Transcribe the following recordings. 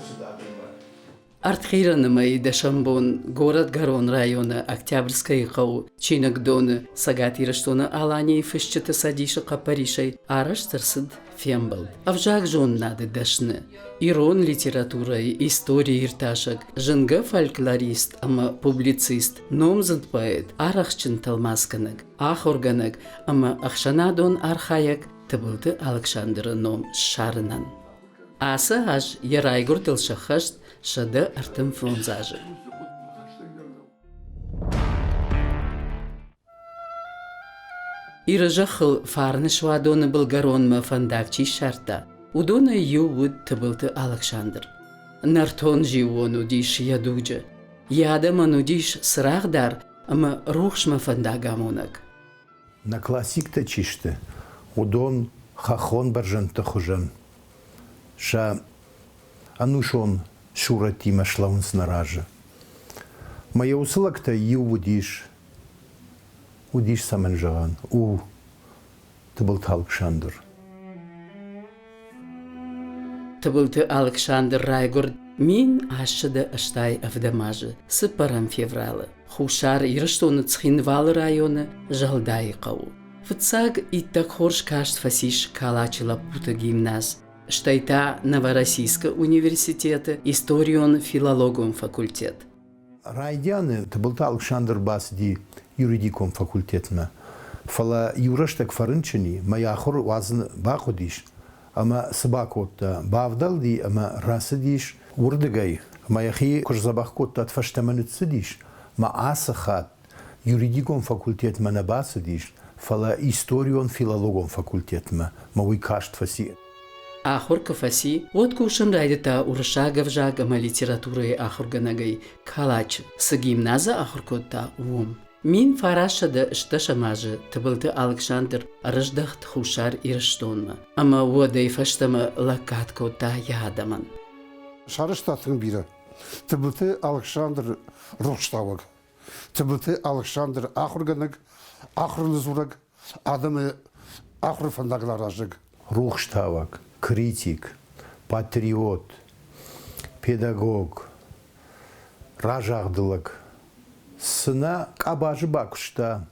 цыд адӕймаг. Ӕртхъирӕны мӕйы дӕсӕм бон Горӕтгӕрон районы Октябрьскӕйы хъӕуы чиныгдоны Цӕгат Ирыстоны Аланийы фысджыты цӕдисы хъӕппӕрисӕй арӕзт ӕрцыд фембӕлд. Ӕвзагзонынады дӕсны, ирон литературӕйы историйы иртасӕг, зынгӕ фольклорист ӕмӕ публицист, номдзыд поэт, арӕхстджын тӕлмацгӕнӕг, ахуыргӕнӕг ӕмӕ ӕхсӕнадон архайӕг Тыбылты Алыксандры ном ссарынӕн. Ацы аз йӕ райгуырдыл сӕххӕст 135 азы. Иры зӕххыл фарны суадоны былгӕронмӕ фӕндаг чи ссардта, уыдонӕй иу уыд Тыбылты Алыксандр. Нӕртон зиууон уыдис йӕ дуджы. Йӕ адӕмӕн уыдис цырагъдар ӕмӕ рухсмӕ фӕндагамонӕг. Нӕ классиктӕ чи сты, уыдон хӕххон бӕрзӕндты хуызӕн сӕ ӕнусон сурӕттимӕ слӕууынц нӕ разы. Мӕ йӕ уыцы лӕгтӕй иу уыдис, уыдис цӕмӕн зӕгъӕн, у Тыбылты Алыксандр. Тыбылты Алыксандр райгуырд 1887 азы цыппӕрӕм февралы Хуссар Ирыстоны Цхинвалы районы Зӕлдайы хъӕуы. Фыццаг иттӕг хорз каст фӕцис Калачы лӕппуты гимназ, стӕй та Новороссийскы университеты историон-филологон факультет. Райдианы Тыбылты Алыксандр бацыди юридикон факультетмӕ, фӕлӕ иу рӕстӕг фӕрынчын и, мӕ йӕ ахуыр уадзын бахъуыдис, ӕмӕ цы бакодта, бавдӕлди ӕмӕ рацыдис уырдыгӕй, ӕмӕ йӕхи куы сдзӕбӕх кодта, фӕстӕмӕ ныццыдис, мӕ ацы хатт юридикон факультетмӕ нӕ бацыдис, фӕлӕ историон-филологон факультетмӕ, мӕ уый каст фӕци. Ахуыр куы фӕци, уӕд кусын райдыдта уырыссаг ӕвзаг ӕмӕ литературӕйы ахуыргӕнӕгӕй Калачы, цы гимназы ахуыр кодта, уым. 1910 азы Тыбылты Алыксандр ӕрыздӕхт Хуссар Ирыстонмӕ ӕмӕ уӕдӕй фӕстӕмӕ лӕггад кодта йӕ адӕмӕн. Сарӕзта тынг бирӕ. Тыбылты Алыксандр рухстауӕг. Тыбылты Алыксандр ахуыргӕнӕг, ахуыры дзурӕг, адӕмы ахуыры фӕндагыл аразӕг. Рухстауӕг, критик, патриот, педагог, разагъды лӕг. Цы нӕ къабазы бакуыста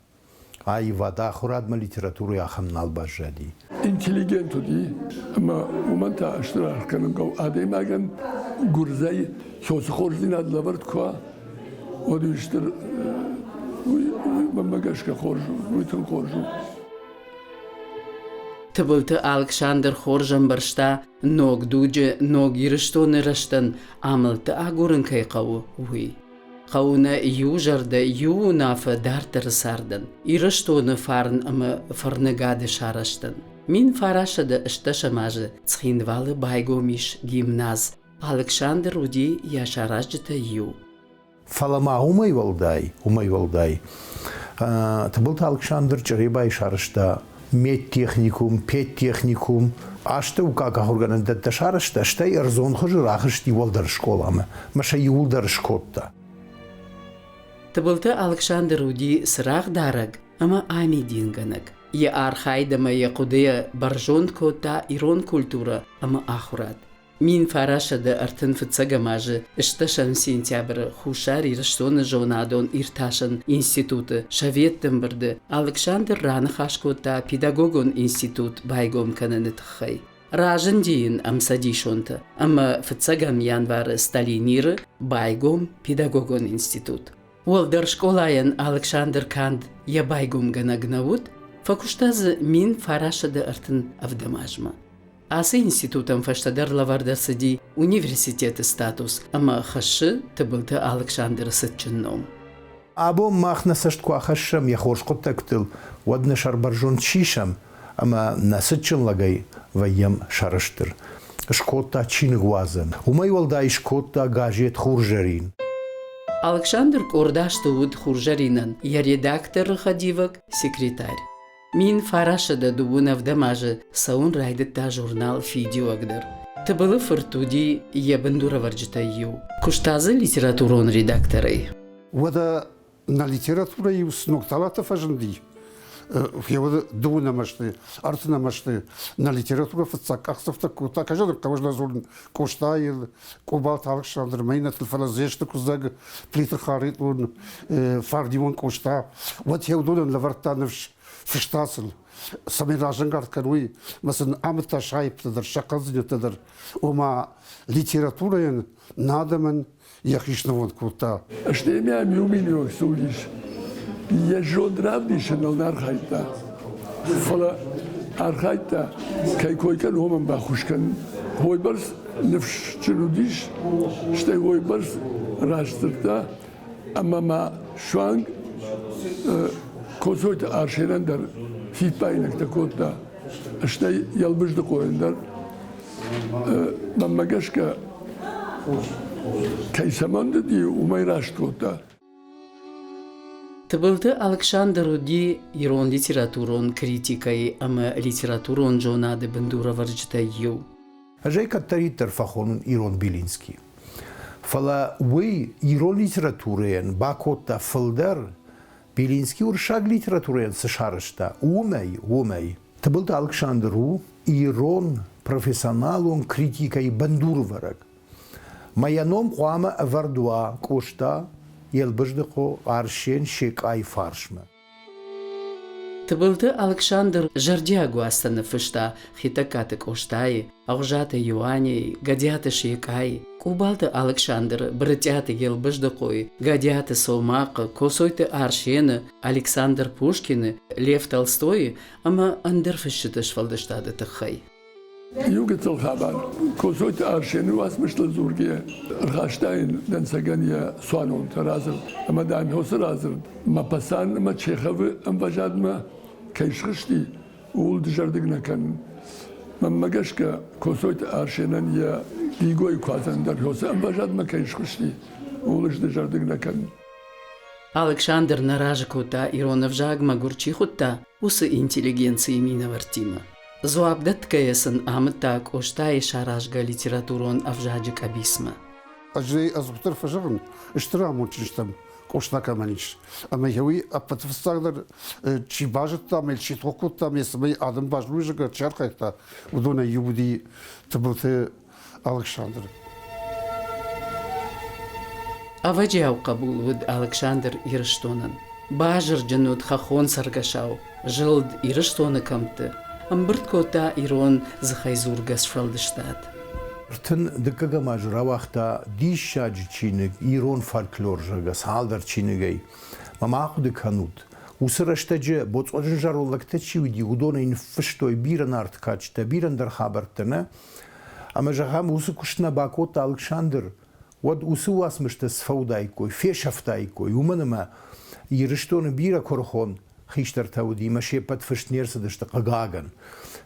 аивад, ахуырадмӕ литературӕйы ахӕм нал баззади. Интеллигент уыди, ӕмӕ уымӕн та стыр аргъ кӕнын хъӕуы адӕймагӕн гуырдзӕй соцы хорздзинад лӕвӕрд куы уа, уӕд уый стыр, уый, мӕнмӕ гӕсгӕ хорз у, уый тынг хорз у. Тыбылты Алыксандр хорз ӕмбӕрста, ног дуджы, ног Ирыстоны рӕзтӕн амӕлттӕ агурын кӕй хъӕуы, уый. Хъӕуы нӕ иу зӕрдӕ, иу уынаффӕ дарддӕры цардӕн, Ирыстоны фарн ӕмӕ фӕрныгады сарӕзтӕн. 1910 азы Цхинвалы байгом ис гимназ. Алыксандр уыди йӕ саразджытӕй иу. Фӕлӕ ма уымӕй уӕлдай, уымӕй уӕлдай, Тыбылты Алыксандр Чъребайы сарӕзта медтехникум, педтехникум, астӕуккаг ахуыргӕнӕндӕттӕ сарӕзта, стӕй ӕрдзон хуызы рахызти уӕлдӕр скъоламӕ ӕмӕ сӕ иууылдӕр скодта. Тыбылты Алыксандр уыди цырагъдарӕг ӕмӕ амидингӕнӕг. Йӕ архайд ӕмӕ йӕ хъуыдыйӕ бӕрзонд кодта ирон культурӕ ӕмӕ ахуырад. 1935 азы 10 сентябры Хуссар Ирыстоны зонадон-иртасӕн институты советты ӕмбырды Алыксандр раныхас кодта педагогон институт байгом кӕныны тыххӕй. Разынди йын ӕмцӕдисонтӕ ӕмӕ фыццӕгӕм январы Сталиниры байгом педагогон институт. Уӕлдӕр скъолайӕн Алыксандр канд йӕ байгомгӕнӕг нӕ уыд, фӕкуыста дзы 1937 азмӕ. Ацы институтӕн фӕстӕдӕр лӕвӕрд ӕрцыди университеты статус ӕмӕ хӕссы Тыбылты Алыксандры цытджын ном. Абон мах нӕ цӕст куы ахӕссӕм йӕ хорз хъуыддӕгтыл, уӕд нӕ сӕрбӕрзонд сисӕм ӕмӕ нӕ цытджын лӕгӕй вӕййӕм сӕрыстыр. Скодта чиныгуадзӕн. Уымӕй уӕлдай скодта газет «Хурзӕрин». Алыксандр къорд азты уыд «Хурзӕринӕн» йӕ редакторы хӕдивӕг, секретарь. 1927 азы цӕуын райдыдта журнал «Фидиуӕг» дӕр. Тыбылы фырт уыди йӕ бындурӕвӕрджытӕй иу. Куыста дзы литературон редакторӕй. Уӕдӕ нӕ литературӕйы цы ног талатӕ фӕзынди, Феуӕд дыууынӕм азты, ӕртынӕм азты нӕ литературӕ фыццаг къахдзӕфтӕ кодта, кӕй хъӕуы дзурын Къостайыл, Къобалты Алыксандр, Мӕйнӕтыл, фӕлӕ Дзесты Куыдзӕг, Плиты Харитон, Фардион Къоста, уӕд уыдонӕн лӕвӕрдта ныфс, фыста сын, цӕмӕй разӕнгард кӕной ӕмӕ сын амыдта сӕ аипптӕ дӕр, сӕ хъӕндзинӕдтӕ дӕр. Ома литературӕйӕн нӕ адӕмӕн йӕхи снывонд кодта. Стӕй мӕм иу миниуӕг цы уыдис, йӕ зонд равдисыныл нӕ архайдта, фӕлӕ архайдта, кӕй кой кӕн, уымӕн баххуыс кӕнын. Уыйбӕрц ныфсджын уыдис, стӕй уыйбӕрц раст дзырдта, ӕмӕ ма суанг Коцойты Арсенӕн дӕр фиппаинӕгтӕ кодта, стӕй Елбыздыхъойӕн дӕр. Мӕнмӕ гӕсгӕ, кӕй цӕмӕн уыди, уымӕй раст кодта. Тыбылты Алыксандр уыди ирон литературон критикӕйы ӕмӕ литературон зонады бындурӕвӕрджытӕй иу. Ӕз ӕй кӕддӕриддӕр фӕхонын ирон Белинский. Фӕлӕ уый ирон литературӕйӕн бакодта фылдӕр, Белинский уырыссаг литературӕйӕн цы сарӕзта, уымӕй, уымӕй. Тыбылты Алыксандр у ирон профессионалон критикӕйы бындурвӕрӕг. Мӕ йӕ ном хъуамӕ ӕвӕрд уа Къоста, Елбыздыхъо, Арсен, Секъайы фарсмӕ. Тыбылты Алыксандр зӕрдиаг уацтӕ ныффыста Хетӕгкаты Къостайы, Ӕгъуызаты Иуанейы, Гӕдиаты Секъайы, Къубалты Алыксандры, Брытъиаты Елбыздыхъойы, Гӕдиаты Цомахъы, Коцойты Арсены, Александр Пушкины, Лев Толстойы ӕмӕ ӕндӕр фысджыты сфӕлдыстады тыххӕй. Иу гыццыл хабар. Коцойты Арсены уацмыстыл дзургӕйӕ ӕрхаста йын дӕнцӕгӕн йӕ цуанонты радзырд. Ӕмӕ дам уыцы радзырд Мапасан ӕмӕ Чеховы ӕмвӕзадмӕ кӕй схызти, ууыл дызӕрдыг нӕ кӕнын. Мӕнмӕ гӕсгӕ, Коцойты Арсенӕн йӕ Гигойы куадзӕн дӕр уыцы ӕмвӕзадмӕ кӕй схызти, ууыл ӕз дызӕрдыг нӕ кӕнын. Алыксандр нӕ разы кодта, ирон ӕвзаг мӕгуыр чи хуыдта, уыцы интеллигенцийы минӕвӕрттимӕ. Дзуапп дӕтгӕйӕ сын амыдта Къостайы саразгӕ литературон ӕвзаджы къӕбицмӕ. Ӕз ӕй ӕдзухдӕр фӕзӕгъын, стыр амондджын стӕм, Къоста кӕмӕн ис. Ӕмӕ йӕ уый ӕппӕты фыццагдӕр чи базыдта ӕмӕ чи тох кодта ӕмӕ цӕмӕй адӕм базоной, зӕгъгӕ, чи архайдта, уыдонӕй иу уыди Тыбылты Алыксандр. Ӕвӕджиау хъӕбул уыд Алыксандр Ирыстонӕн. Базырджын уыд хӕххон цӕргӕсау, зылд Ирыстоны кӕмтты, ӕмбырд кодта ирон дзыхӕйдзургӕ сфӕлдыстад. Ӕртын дыккӕгӕм аз рауагъта диссаджы чиныг Ирон фольклор, зӕгъгӕ, цалдӕр чиныгӕй. Ма ма ахъуыды кӕнут, уыцы рӕстӕджы боцъоджын зӕронд лӕгтӕ чи уыди, уыдонӕй ныффыстой бирӕ нарты кадджытӕ, бирӕ ӕндӕр хабӕрттӕ, нӕ? Ӕмӕ, зӕгъӕм, уыцы куыст нӕ бакодта Алыксандр, уӕд уыцы уацмыстӕ сфӕудаиккой, фесӕфтаиккой, уымӕн ӕмӕ Ирыстоны бирӕ куырыхон хистӕртӕ уыди ӕмӕ се ппӕт фыст не рцыдысты, хъыгагӕн.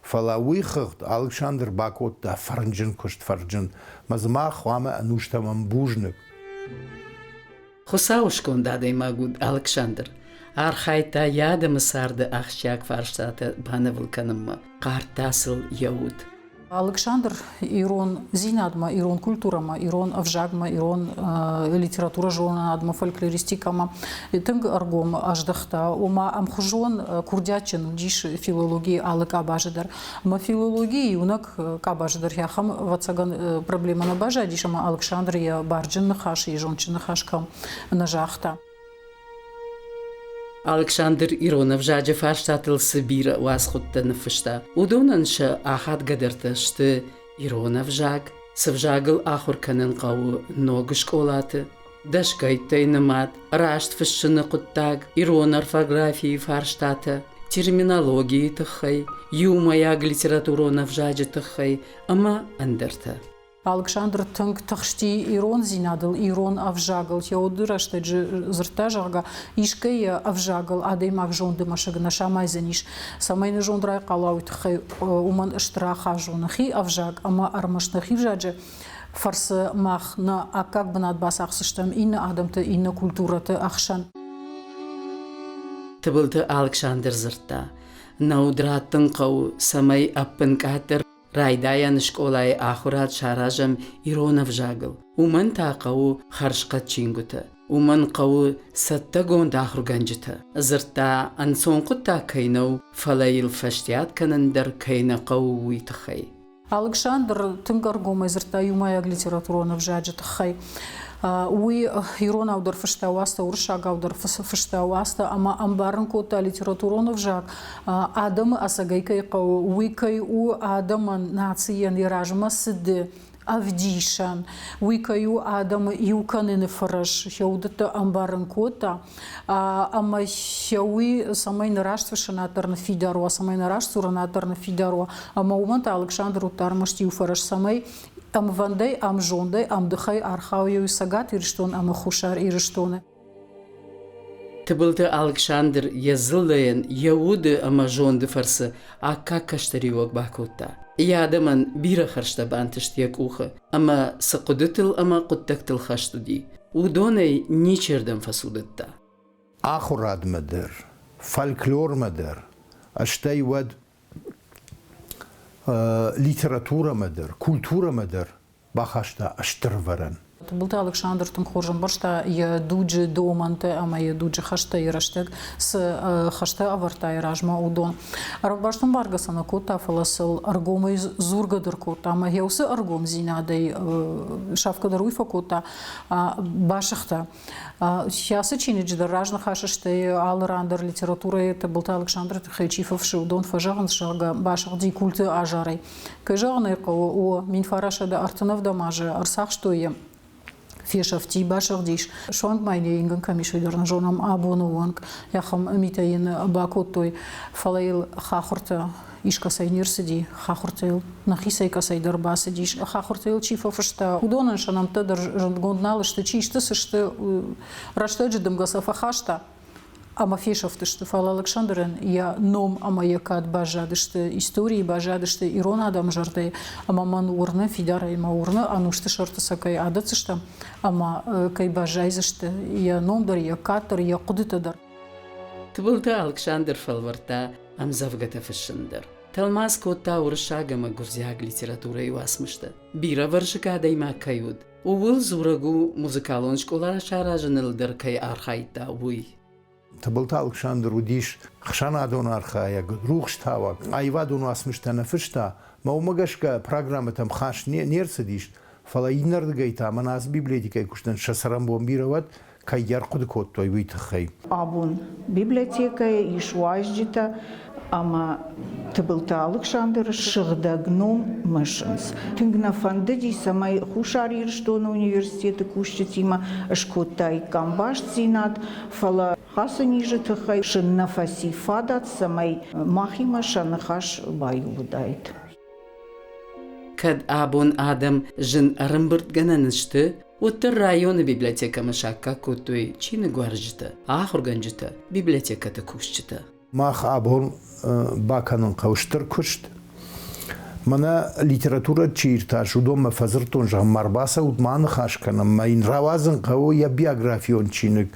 Фӕлӕ уый хыгъд Алыксандр бакодта фӕрнджын куыст, фӕрнджын, ӕмӕ дзы мах хъуамӕ ӕнустӕм ӕмбузныг. Хуыцауы сконд адӕймаг уыд Алыксандр. Архайдта йӕ адӕмы царды ахсджиаг фарстатӕ банывыл кӕнынмӕ, хъардта сыл йӕ уд. Алыксандр ирондзинадмӕ, ирон культурӕмӕ, ирон ӕвзагмӕ, ирон литературӕ зонынадмӕ, фольклористикӕмӕ тынг ӕргом ӕздӕхта. Ома ӕмхуызон курдиатджын уыдис филологийы алы къабазы дӕр. Ӕмӕ филологийы иунӕг къабазы дӕр ахӕм, ӕвӕццӕгӕн, проблемӕ нӕ баззадис, ӕмӕ Алыксандр йӕ барджын ныхас, йӕ зондджын ныхас кӕм нӕ загъта. Алыксандр ирон ӕвзаджы фарстатыл цы бирӕ уацхъуыдтӕ ныффыста, уыдонӕн сӕ ахадгӕдӕртӕ сты ирон ӕвзаг, цы взагыл ахуыр кӕнын хъӕуы ног скъолаты, дӕсгӕйттӕй нымад, раст фыссыны хъуыддаг, ирон орфографийы фарстатӕ, терминологийы тыххӕй, иумӕйаг литературон ӕвзаджы тыххӕй ӕмӕ ӕндӕртӕ. Алыксандр тынг тыхсти ирондзинадыл, ирон ӕвзагыл. Йӕ уды рӕстӕджы дзырдта, зӕгъгӕ, искӕй ӕвзагыл адӕймаг зонды мӕсыг нӕ самайдзӕнис. Цӕмӕй нӕ зонд райхъала, уый тыххӕй уымӕн стыр ахъаз у нӕхи ӕвзаг ӕмӕ ӕрмӕст нӕхи взаджы фӕрцы мах нӕ аккаг бынат бацахсдзыстӕм иннӕ адӕмты, иннӕ культурӕты ӕхсӕн. Тыбылты Алыксандр дзырдта, нӕ уд раттын хъӕуы, цӕмӕй ӕппынкъаддӕр Райдайӕн скъолайы ахуырад саразӕм ирон ӕвзагыл. Уымӕн та хъӕуы хӕрзхъӕд чингуытӕ. Уымӕн хъӕуы цӕттӕгонд ахуыргӕнджытӕ. Дзырдта, ӕнцон хъуыддаг кӕй нӕу, фӕлӕ йыл фӕстиат кӕнын дӕр кӕй нӕ хъӕуы, уый тыххӕй. Алыксандр тынг ӕргомӕй дзырдта иумӕйаг литературон ӕвзаджы тыххӕй. Уый иронау дӕр фыста уацтӕ, уырыссагау дӕр фыста уацтӕ ӕмӕ ӕмбарын кодта литературон ӕвзаг адӕмы ӕцӕгӕй кӕй хъӕуы, уый кӕй у адӕмӕн, нацийӕн йӕ размӕ цыды ӕвдисӕн, уый кӕй у адӕмы иу кӕныны фӕрӕз, сӕ уыдӕттӕ ӕмбарын кодта. Ӕмӕ сӕ уый цӕмӕй нӕ растфыссынад дӕр ныффидар уа, цӕмӕй нӕ растдзурынад дӕр ныффидар уа. Ӕмӕ уымӕн та Алыксандр уыдта ӕрмӕст иу фӕрӕз, цӕмӕй ӕмвӕндӕй, ӕмзондӕй, ӕмдыхӕй архайой Цӕгат Ирыстон ӕмӕ Хуссар Ирыстоны. Тыбылты Алыксандр йӕ дзыллӕйӕн йӕ уды ӕмӕ зонды фӕрцы аккаг кӕстӕриуӕг бакодта. Йӕ адӕмӕн бирӕ хӕрзтӕ бантыст йӕ къухы, ӕмӕ цы хъуыдытыл ӕмӕ хъуыддӕгтыл хӕст уыди, уыдонӕй ничердӕм фӕцудыдта. Ахуырадмӕ дӕр, фольклормӕ дӕр, стӕй уӕд литературӕмӕ дӕр, культурӕмӕ дӕр бахаста стыр ӕвӕрӕн. Тыбылты Алыксандр тынг хорз ӕмбӕрста йӕ дуджы домӕнтӕ ӕмӕ йӕ дуджы хӕстӕ, йӕ рӕстӕг цы хӕстӕ ӕвӕрдта йӕ размӕ, уыдон. Ӕрбастон бӕргӕ сӕ нӕ кодта, фӕлӕ сыл ӕргомӕй дзургӕ дӕр кодта ӕмӕ йӕ уыцы ӕргомдзинадӕй сафгӕ дӕр уый фӕкодта, басыгъта. Ацы чиныджы дӕр разныхас сты алы ран дӕр литературӕйы Тыбылты Алыксандры тыххӕй чи фӕфсы, уыдон фӕзӕгъынц, зӕгъгӕ, басыгъди культы азарӕй. Кӕй зӕгъын ӕй хъӕуы, о, 1937 азы ӕрцахстой йӕ, фесӕфти, басыгъдис. Суанг ма йын йӕ ингӕн кӕм ис, уый дӕр нӕ зонӕм абоны онг. Ахӕм митӕ йын бакодтой, фӕлӕ йыл хахуыртӕ искӕцӕй не рцыди, хахуыртӕ йыл нӕхицӕй кӕцӕйдӕр бацыдис. Хахуыртӕ йыл чи фӕфыста, уыдонӕн сӕ нӕмттӕ дӕр зындгонд нал сты, чи сты, цы сты, рӕстӕджы дымгӕ сӕ фӕхаста ӕмӕ фесӕфтысты. Фӕлӕ Алыксандрӕн йӕ ном ӕмӕ йӕ кад баззадысты историйы, баззадысты ирон адӕмы зӕрдӕйы. Ӕмӕ мӕн уырны, фидарӕй мӕ уырны, ӕнусты сӕрты сӕ кӕй адӕтдзыстӕм ӕмӕ кӕй баззайдзысты йӕ ном дӕр, йӕ кад дӕр, йӕ хъуыдытӕ дӕр. Тыбылты Алыксандр фӕлвӕрдта ӕмдзӕвгӕтӕ фыссын дӕр. Тӕлмац кодта уырыссаг ӕмӕ гуырдзиаг литературӕйы уацмыстӕ. Бирӕвӕрсыг адӕймаг кӕй уыд, ууыл дзурӕг у, музыкалон скъола саразыныл дӕр кӕй архайдта, уый. Тыбылты Алыксандр уыдис ӕхсӕнадон архайӕг, рухстауӕг, аивадон уацмыстӕ нӕ фыста, мӕ уымӕ гӕсгӕ программӕтӕм хаст не рцыдис, фӕлӕ иннӕрдыгӕй та мӕнӕ ацы библиотекӕйы куыстӕн сӕ цӕрӕнбон бирӕ уӕд, кӕй йӕ ӕрхъуыды кодтой, уый тыххӕй. Абон библиотекӕйы ис уазджытӕ ӕмӕ Тыбылты Алыксандры сыгъдӕг ном мысынц. Тынг нӕ фӕндыди, цӕмӕй Хуссар Ирыстоны университеты кусджытимӕ скодтаиккам бастдзинад, фӕлӕ ацы низы тыххӕй сын нӕ фӕци фадат, цӕмӕй махимӕ сӕ ныхас баиу уыдаид. Кӕд абон адӕм зын ӕрӕмбырдгӕнӕн сты, уӕддӕр районы библиотекӕмӕ саккаг кодтой чиныгуарзджытӕ, ахуыргӕнджытӕ, библиотекӕты кусджытӕ. Мах абон бакӕнын хъӕуы стыр куыст. Мӕнӕ литературӕ чи иртасы, уыдонмӕ фӕдзырдтон, зӕгъын, ма ӕрбацӕут, ма аныхас кӕнӕм, ма йын рауадзын хъӕуы йӕ биографион чиныг.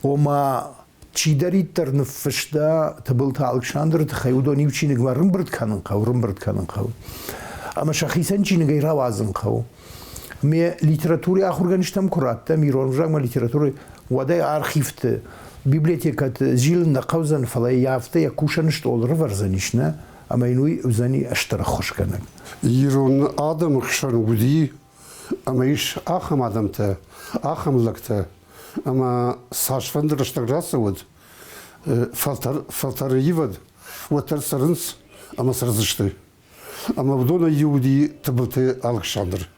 Ома, чидӕриддӕр ныффыста Тыбылты Алыксандры тыххӕй, уыдон иу чиныгмӕ рымбырд кӕнын хъӕуы, рымбырд кӕнын хъӕуы. Ӕмӕ сӕхицӕн чиныгӕй рауадзын хъӕуы. Ме литературӕйы ахуыргӕнджытӕм куы раттӕм, ирон ӕвзагмӕ литературӕ, уӕдӕй архивты, библиотекӕты зилын нӕ хъӕудзӕн, фӕлӕ йӕ афтӕ йӕ кусӕн стъол рывӕрдзӕнис, нӕ? Ӕмӕ йын уый уыдзӕни стыр ӕххуысгӕнӕг. Ирон адӕмы хсӕн уыди ӕмӕ ис ахӕм адӕмтӕ, ахӕм лӕгтӕ, ӕмӕ цасфӕнды рӕстӕг рацӕуӕд, фӕлтӕр, фӕлтӕры ивӕд, уӕддӕр цӕрынц ӕмӕ цӕрдзысты. Ӕмӕ уыдонӕй иу уыди Тыбылты Алыксандр.